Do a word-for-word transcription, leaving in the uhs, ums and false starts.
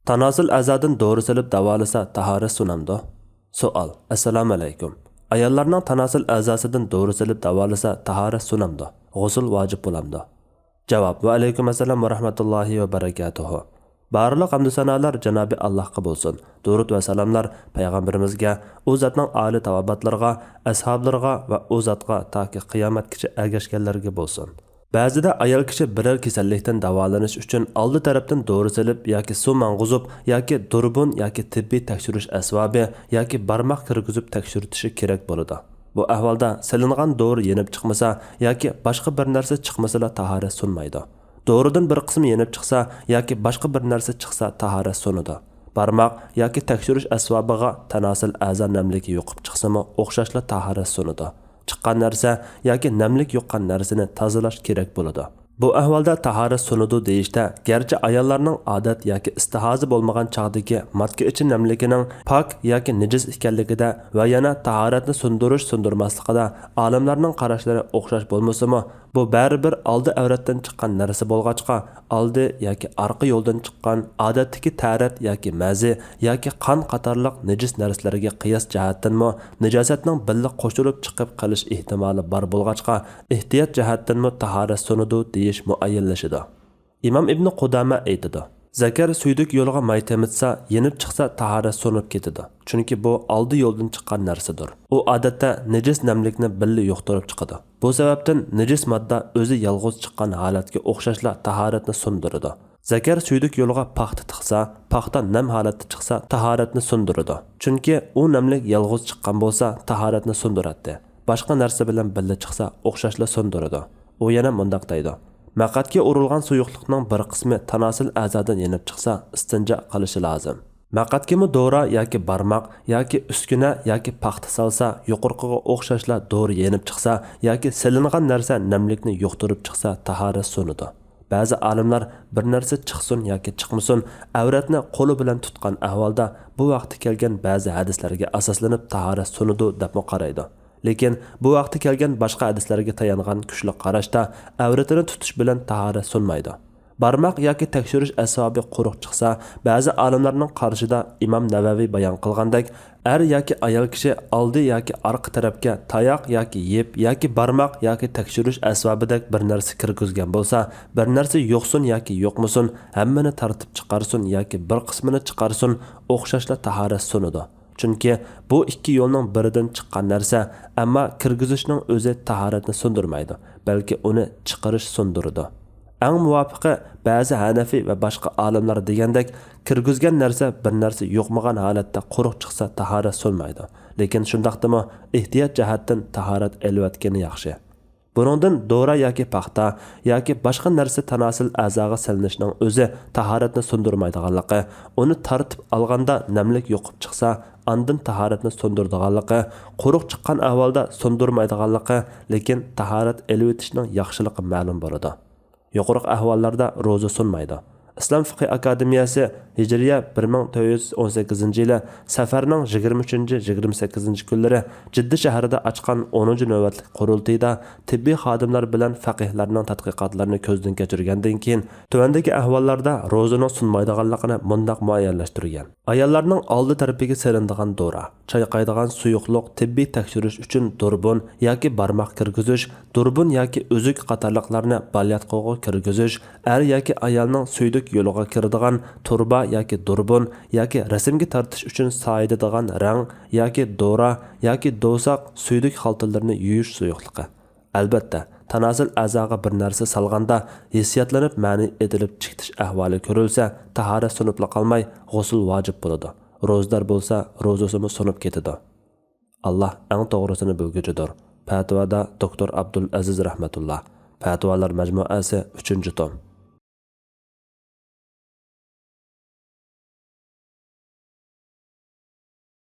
تاناسىل ئەزادىن دورا سېلىپ داۋالىسا تاھارەت سۇنامدۇ؟ سوئال. ئەسسالامۇئەلەيكۇم. ئاياللارنىڭ تاناسىل ئەزاسىدىن دورا سېلىپ داۋالىسا تاھارەت سۇنامدۇ؟ غۇسۇل ۋاجىپ بولامدۇ؟ جاۋاب. ۋەئەلەيكۇم ئەسسالام ۋە رەھمەتۇللاھى ۋە بەرەكاتۇھۇ. بارلىق ھەمدۇ سانالار جانابى ئاللاھقا بولسۇن. دۇرۇد ۋە سالاملار پەيغەمبىرىمىزگە، ئۇ زاتنىڭ ئالىي تاۋابىئاتلىرىغا، ئەسھابلىرىغا ۋە ئۇ زاتقا تاكى قىيامەتكىچە ئەگەشكەنلەرگە بولسۇن. بەزىدە ئايال كىشى بىرەر كېسەللىكتىن داۋالىنىش ئۈچۈن ئالدى تەرەپتىن دورا سېلىپ ياكى سۇ ماڭغۇزۇپ ياكى دۇربۇن ياكى تېببىي تەكشۈرۈش ئەسۋابى ياكى بارماق كىرگۈزۈپ تەكشۈرتۈشى كېرەك بولىدۇ. بۇ ئەھۋالدا سېلىنغان دورا يېنىپ چىقمىسا ياكى باشقا بىر نەرسە چىقمىسىلا تاھارەت سۇنمايدۇ. دورىدىن بىر قىسمى يېنىپ چىقسا ياكى باشقا بىر نەرسە چىقسا تاھارەت سۇنىدۇ. بارماق ياكى تەكشۈرۈش ئەسۋابىغا تاناسىل ئەزا نەملىكى يۇقۇپ چىقسىمۇ ئوخشاشلا تاھارەت سۇنىدۇ. چىققان نەرسە ياكى نەملىك يۇققان نەرسىنى تازىلاش كېرەك بولىدۇ. بۇ ئەھۋالدا تاھارەت سۇنىدۇ دېيىشتە، گەرچە ئاياللارنىڭ ئادەت ياكى ئىستىھازى بولمىغان چاغدىكى ماتكا ئىچى نەملىكىنىڭ پاك ياكى نىجىس ئىكەنلىكىدە ۋە يەنە تاھارەتنى سۇندۇرۇش-سۇندۇرماسلىقىدا ئالىملارنىڭ قاراشلىرى ئوخشاش بولمىسىمۇ، بۇ بەرىبىر ئالدى ئەۋرەتتىن چىققان نەرسە بولغاچقا، ئالدى ياكى ئارقا يولدىن چىققان ئادەتتىكى تەرەت ياكى مەزى ياكى قان قاتارلىق نىجىس نەرسىلەرگە قىياس جەھەتتىنمۇ، نىجاسەتنىڭ بىللە قوشۇلۇپ چىقىپ قېلىش ئېھتىمالى بار بولغاچقا، ئېھتىيات جەھەتتىنمۇ تاھارەت سۇنىدۇ دېيىش مۇئەييەنلىشىدۇ. ئىمام ئىبنى قۇدامە ئېيتىدۇ، زەكەر سۈيدۈك يولىغا ماي تېمىتسا، يېنىپ چىقسا تاھارەت سۇنۇپ كېتىدۇ، چۈنكى بۇ ئالدى يولدىن چىققان نەرسىدۇر. ئۇ ئادەتتە نىجىس نەملىكنى بىللە يۇقتۇرۇپ چىقىدۇ. بۇ سەۋەبتىن نىجىس ماددا ئۆزى يالغۇز چىققان ھالەتكە ئوخشاشلا تاھارەتنى سۇندۇرىدۇ. زەكەر سۈيدۈك يولىغا پاختا تىقسا، پاختا نەم ھالەتتە چىقسا تاھارەتنى سۇندۇرىدۇ. چۈنكى ئۇ نەملىك يالغۇز چىققان بولسا تاھارەتنى سۇندۇراتتى. باشقا نەرسە بىلەن بىللە چىقسا ئوخشاشلا سۇندۇرىدۇ. ئۇ يەنە مۇنداق دەيدۇ، مەقئەتكە ئۇرۇلغان سۇيۇقلۇقنىڭ بىر قىسمى تاناسىل ئەزادىن يېنىپ چىقسا ئىستىنجا قىلىشى لازىم. مەقئەتكىمۇ دورا ياكى بارماق ياكى ئۈسكۈنە ياكى پاختا سالسا، يۇقىرىقىغا ئوخشاشلا دورا يېنىپ چىقسا ياكى سېلىنغان نەرسە نەملىكنى يۇقتۇرۇپ چىقسا تاھارەت سۇنىدۇ. بەزى ئالىملار بىر نەرسە چىقسۇن ياكى چىقمىسۇن، ئەۋرەتنى قولى بىلەن تۇتقان ئەھۋالدا بۇ ۋاقىتتا كەلگەن بەزى ھەدىسلەرگە ئاساسلىنىپ تاھارەت سۇنىدۇ دەپمۇ قارايدۇ. لېكىن بۇ ۋاقىتتا كەلگەن باشقا ھەدىسلەرگە تايانغان كۈچلۈك قاراشتا ئەۋرىتىنى تۇتۇش بىلەن تاھارەت سۇنمايدۇ. بارماق ياكى تەكشۈرۈش ئەسۋابى قۇرۇق چىقسا، بەزى ئالىملارنىڭ قارىشىدا ئىمام نەۋەۋى بايان قىلغاندەك، ئەر ياكى ئايال كىشى ئالدى ياكى ئارقا تەرەپكە تاياق ياكى يىپ ياكى بارماق ياكى تەكشۈرۈش ئەسۋابىدەك بىر نەرسە كىرگۈزگەن بولسا، بىر نەرسە يوقسۇن ياكى يوقمىسۇن، ھەممىنى تارتىپ چىقارسۇن ياكى بىر قىسمىنى چىقارسۇن، ئوخشاشلا تاھارەت سۇنىدۇ. چۈنكى بۇ ئىككى يولنىڭ بىرىدىن چىققان نەرسە، ئەمما كىرگۈزۈشنىڭ ئۆزى تاھارەتنى سۇندۇرمايدۇ، بەلكى ئۇنى چىقىرىش سۇندۇرىدۇ. ئەڭ مۇۋاپىقى، بەزى ھەنەفىي ۋە باشقا ئالىملار دېگەندەك، كىرگۈزگەن نەرسە بىر نەرسە يۇقمىغان ھالەتتە قۇرۇق چىقسا تاھارەت سۇنمايدۇ. لېكىن شۇنداقتىمۇ ئېھتىيات جەھەتتىن تاھارەت ئېلىۋەتكىنى ياخشى. بۇنىڭدىن دورا ياكى پاختا ياكى باشقا نەرسە تاناسىل ئەزاغا سېلىنىشنىڭ ئۆزى تاھارەتنى سۇندۇرمايدىغانلىقى، ئۇنى تارتىپ ئالغاندا نەملىك يۇقۇپ چىقسا، ئاندىن تاھارەتنى سۇندۇرىدىغانلىقى، قۇرۇق چىققان ئەھۋالدا سۇندۇرمايدىغانلىقى، لېكىن تاھارەت ئېلىۋېتىشنىڭ ياخشىلىقى مەلۇم بولىدۇ. يۇقىرىقى ئەھۋاللاردا روزا سۇنمايدۇ. ئىسلام فىقھى ئاكادېمىيەسى ھىجرىيە بىر مىڭ تۆت يۈز ئون سەككىزىنچى يىلى سەپەرنىڭ يىگىرمە ئۈچىنچى، يىگىرمە سەككىزىنچى كۈنلىرى جىددە شەھىرىدە ئاچقان ئونىنچى نۆۋەتلىك قۇرۇلتىيىدا تېببىي خادىملار بىلەن فەقىھلەرنىڭ تەتقىقاتلىرىنى كۆزدىن كەچۈرگەندىن كېيىن، تۆۋەندىكى ئەھۋاللاردا روزىنىڭ سۇنمايدىغانلىقىنى مۇنداق مۇئەييەنلەشتۈرگەن. ئاياللارنىڭ ئالدى تەرىپىگە سېلىنىدىغان دورا، چايقايدىغان سۇيۇقلۇق، تېببىي تەكشۈرۈش ئۈچۈن دۇربۇن ياكى بارماق كىرگۈزۈش، دۇربۇن ياكى ئۈزۈك قاتارلىقلارنى بالىياتقۇغا كىرگۈزۈش، ئەر ياكى ئايالنىڭ سۈيدۈك يولىغا كىرىدىغان تۇرۇبا ياكى دۇربۇن ياكى رەسىمگە تارتىش ئۈچۈن سايىدىدىغان رەڭ ياكى دورا ياكى دوۋساق، سۈيدۈك خالتىلىرىنى يۇيۇش سۇيۇقلۇقى. ئەلۋەتتە، تاناسىل ئەزاغا بىر نەرسە سالغاندا ھېسسىياتلىنىپ مەنى ئېتىلىپ چىقىتىش ئەھۋالى كۆرۈلسە، تاھارەت سۇنۇپلا قالماي، غۇسۇل ۋاجىپ بولىدۇ. روزىدار بولسا، روزىسىمۇ سۇنۇپ كېتىدۇ. ئاللاھ ئەڭ توغرىسىنى بىلگۈچىدۇر. پەتىۋادا دوكتور ئابدۇل ئەزىز رەھمەتۇللاھ. پەتىۋالار مەجمۇئەسى، ئۈچىنچى توم.